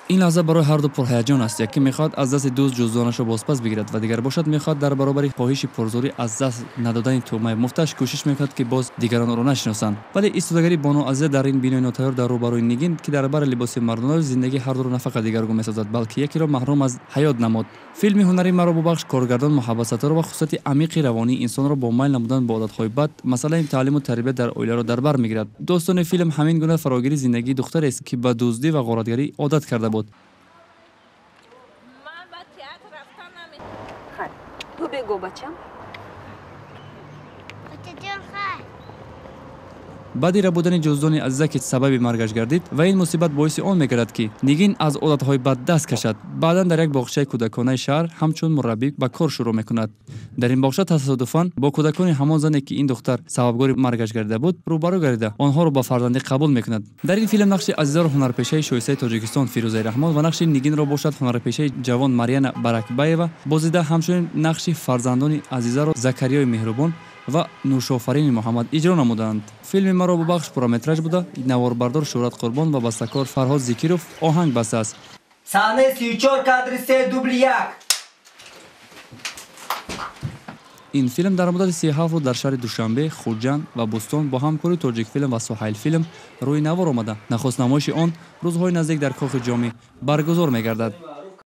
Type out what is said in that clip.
Ин лаҳза барои ҳарду пурҳаяҷон аст. Яке мехоҳад аз дасти дузд ҷуздонашро бозпас бигирад ва дигар бошад мехоҳад дар баробари хоҳиши пурзӯрӣ аз даст надодани тӯъмаи муфташ кӯшиш мекунад, ки боз дигарон ӯро нашиносанд. Вале истодагарии бону Азиза дар ин бинои нотайёр дар рӯбарӯи Нигин, ки дар бари либоси мардона, зиндагии ҳардуро на фақат дигаргун месозад, балки якеро маҳрум аз ҳаёт намуд. Филми ҳунарии «Маро бубахш» коргардон Муҳаббат Сатторова хусусияти амиқи равонии инсонро бо майл намудан ба одатҳои бад, масъалаи таълиму тарбия дар оиларо дар бар мегирад. Достони филм ҳамин гуна фарогири зиндагии духтарест, ки ба дуздӣ ва ғоратгарӣ одат карда буд. Ту бегӯ, бачам. Баъди рабудани ҷуздони Азиза, ки сабаби маргаш гардид, ва ин мусибат боиси он мегардад, ки Нигин аз одатҳои бад даст кашад. Баъдан дар як боғчаи кӯдаконаи шаҳр ҳамчун мураббӣ ба кор шурӯъ мекунад. Дар ин боғча тасодуфан бо кӯдакони ҳамон зане, ки ин духтар сабабгори маргаш гардида буд, рӯбарӯ гардида, онҳоро ба фарзандӣ қабул мекунад. Дар ин филм нақши Азизаро ҳунарпешаи шоистаи Тоҷикистон Фирӯзаи Раҳмон ва нақши Нигинро бошад ҳунарпешаи ҷавон Марьяна Баракбаева бозида, ҳамчунин нақши фарзандони Азизаро Закариёи Меҳрубон ва Нӯшофарини Муҳаммад иҷро намуданд. Филми «Маро бубахш» пурраметраж буда, наворбардор Шӯҳрат Қурбон ва бастакор Фарҳод Зикиров оҳанг бастааст. Саҳнаи 34, кадри 3, дубли 1. Ин филм дар муддати 37 рӯз дар шаҳри Душанбе, Хуҷанд ва Бӯстон бо ҳамкории Тоҷикфилм ва Суҳайлфилм рӯи навор омада, нахуст намоиши он рӯзҳои наздик дар Кохи Ҷомӣ баргузор мегардад.